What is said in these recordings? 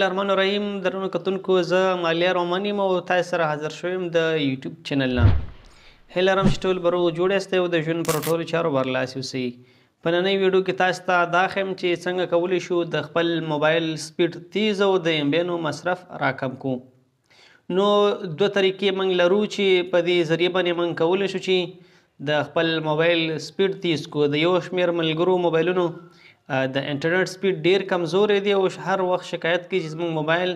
الله الرحمن الرحیم. درنو کتونکو، زه مالیار رومان یم او تاسو سره حاضر شوم د یوټیوب چینل نه. هیله لرم چې ټول به روغ جوړ یاستئ او د ژوند پر ټولو چارو برلاسي اوسئ. په ننۍ ویډیو کې تاسو ته دا ښیم چې څنګه کولی شو د خپل موبایل سپیډ تیز او د ام بینو مصرف راکم کو. نو دوه طریقې موږ لرو چې په دې ذریعه باندې موږ کولی شو چې د خپل موبایل سپیډ تیز کو. د یو شمېر ملګرو موبایلونو د انټرنیټ سپیډ ډیر کمزوری دی او هر وخت شکایت کوي چې زموږ موبایل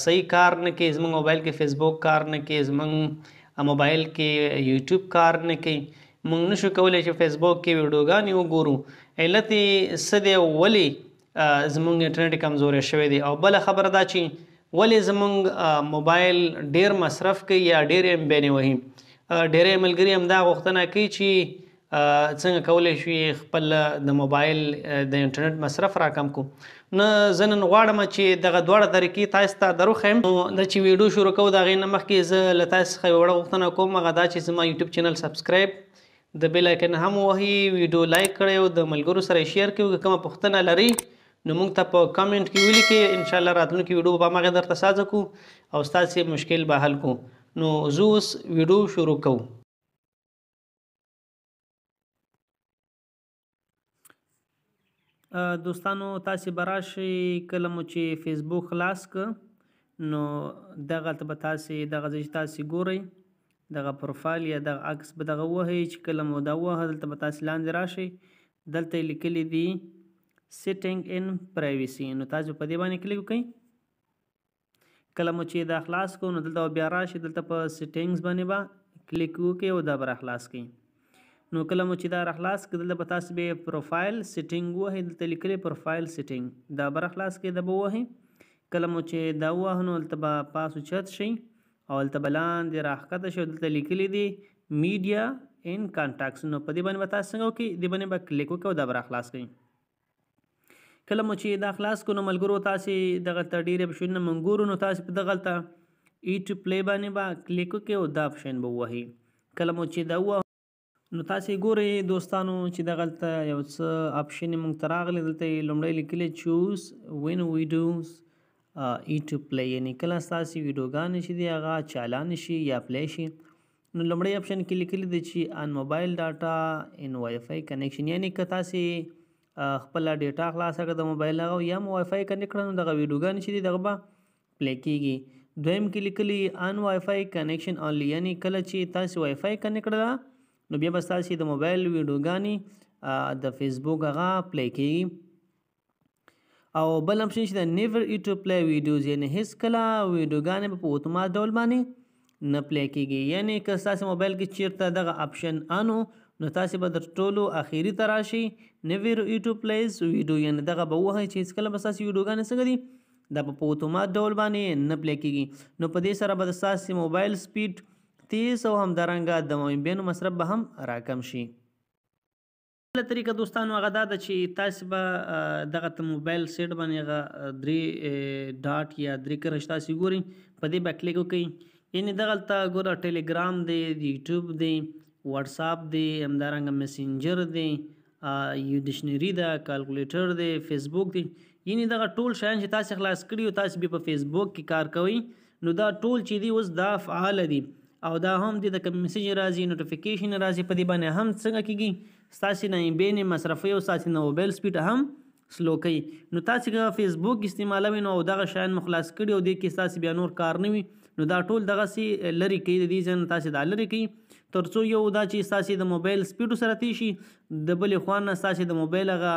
صحیح کار نه کوي، زموږ موبایل کې فیسبوک کار نه کوي، زموږ موبایل کې یوټیوب کار نه کوي، موږ نشو کولی چې فیسبوک کې ویډیوګانې وګورو. علت یې څه دی او ولې زموږ انټرنیټ کمزوری شوی دی؟ او بله خبره دا چې ولې زموږ موبایل ډیر مصرف کوي یا ډیر ام بینې وهي. ډیری ملګري همدا غوښتنه کوي چې څنګه کولی شو خپل د موبایل د انټرنیټ مصرف راکم کو. نو زه نن غواړم چې دغه دواړه طریقې تاسو ته دروښیم. نو دا چې ویډیو شروع کوو د هغې نه مخکې زه له تاسو څخه یوه وړه غوښتنه کوم، هغه دا چې زما یوټیوب چینل سبسکرایب، د بیل آیکن هم ووهئ، ویډیو لایک کړئ او د ملګرو سره یې شیر کړئ. که کومه پوښتنه لرئ نو موږ ته په کمنټ کې ولیکئ، انشاءالله راتلونکې ویډیو به هماغې درته سازه کړو او ستاسې مشکل به حل کړو. نو زه اوس ویډیو شروع کوو. دوستانو، تاسې به راشئ کله مو چې فیسبوک خلاص که نو دغلته به تاسې دغه ځای چې تاسې ګورئ دغه پروفایل یا دغه عکس به دغه ووهئ. چې کله مو دا ووهه دلته به تاسې لاندې راشئ، دلته یې لیکلي دي سیټینګ ان پرایویسي، نو تاسو په دې باندې کلیک وکړئ. کله مو چې دا خلاص کړو نو دلته به بیا راشئ، دلته په سیټینګز باندې به کلیک وکړئ او دا به راخلاص کړئ. نو کله مو چې دا راخلاص کړئ دلته به تاسو بیا پروفایل سیټینګ ووهئ، دلته لیکلي پروفایل سیټینګ، دا به راخلاص کړئ، دا به ووهئ. کله مو چې دا ووهه نو دلته به پاس اوچت شئ او دلته به لاندې راښکته شئ، دلته لیکلي دي میډیا ان کانټاکټس، نو په دې باندې به تاسو څنګه وکړئ، دې باندې به کلیک وکړئ او دا به راخلاص کړئ. کله مو چې دا خلاص کړو نو ملګرو تاسې دغلته ډېر اپشنونه موږ ګورو، نو تاسې په دغلته ای ټو پلی باندې به کلیک وکړئ او دا اپشن به ووهئ. کله مو چې دا ووهه نو تاسې ګورئ دوستانو چې دغلته یو څه اپشن موږ ته راغلی. دلته یې لومړی لیکلی چوز وین ویډیوز ای ټو پلی، یعنې کله ستاسې ویډیوګانې چې دي هغه چالان شي یا پلی شي. نو لومړی اپشن کې لیکلي دي چې آن موبایل ډاټا ان وای فای کنیکشن، یعنې که تاسې خپله ډیټا خلاصه کړه د موبایل هغه یا مو وای فای کنیکټ کړه نو دغه ویډیوګانې چې دي دغه به پلی کیږي. دویم کې لیکلي آن وای فای کنیکشن اونلی، یعنې کله چې تاسې وای فای کنیکټ کړله نو بیا به ستاسې د موبایل ویډیوګانې د فیسبوک هغه پلی کیږي. او بل اپشن چې د نیور ای ټو پلی ویډیوز، یعنې هېڅکله ویډیوګانې به په اتومات ډول باندې نه پلی کیږي. یعنې که ستاسې موبایل کې چیرته دغه اپشن آنو نو تاسې به تر ټولو اخري ته راشئ، نیور ای ټو پلیز ویډیو، یعنې دغه به ووهئ چې هېڅکله به ستاسې ویډیوګانې څنګه دي دا به په اتومات ډول باندې نه پلی کیږي. نو په دې سره به د ستاسې موبایل سپیډ تیز او همدارنګه د ام بینو مصرف به هم راکم شي. بله طریقه دوستانو هغه دا ده چې تاسې به دغه ته موبایل سیټ باندې هغه درې ډاټ یا درې کرښې چې تاسې ګورئ په دې به کلیک وکړئ. یعنې دغلته ګوره ټیلیګرام دی، یوټیوب دی، واتساپ دی، همدارنګه مسنجر دی، یو ډکشنري ده، کالکولیټر دی، فیسبوک دی. یعنې دغه ټول شیان چې تاسې خلاص کړي او تاسې بیا په فیسبوک کې کار کوئ نو دا ټول چې دي اوس دا فعاله دي او دا هم دي د کوم میسج راځي، نوټیفیکیشن راځي، په دې باندې هم څنګه کیږي ستاسې نه ام بینې مصرفوي او ستاسې نه موبایل سپیډ هم سلو کوي. نو تاسې که فیسبوک استعمالوئ نو دغه شیان مو خلاص کړي او دې کې ستاسې بیا نور کار نه وي نو دا ټول دغسې لرې کوي، د دې ځای نه تاسې دا لرې کوي تر څو یو دا چې ستاسې د موبایل سپیډ سره تېز شي، د بلې خوا نه ستاسې د موبایل هغه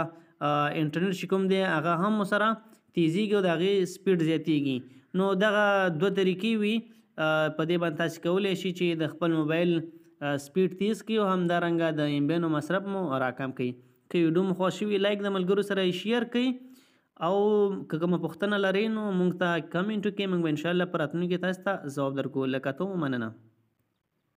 انټرنیټ چې کوم دی هغه هم سره تیزیږي او د هغې سپیډ زیاتیږي. نو دغه دوه طریقې وي په دې باندې تاسې کولی شئ چې د خپل موبایل سپیډ تیز کړئ او همدارنګه د ام بینو مصرف مو راکم کړئ. که ویډیو مو خوښ شوي لایک د ملګرو سره یې شیر کړئ او که کومه پوښتنه لرئ نو موږ ته کمنټ وکړئ، موږ به انشاءالله په راتلونکي کې تاسو ته ځواب درکړو. له کتو مو مننه.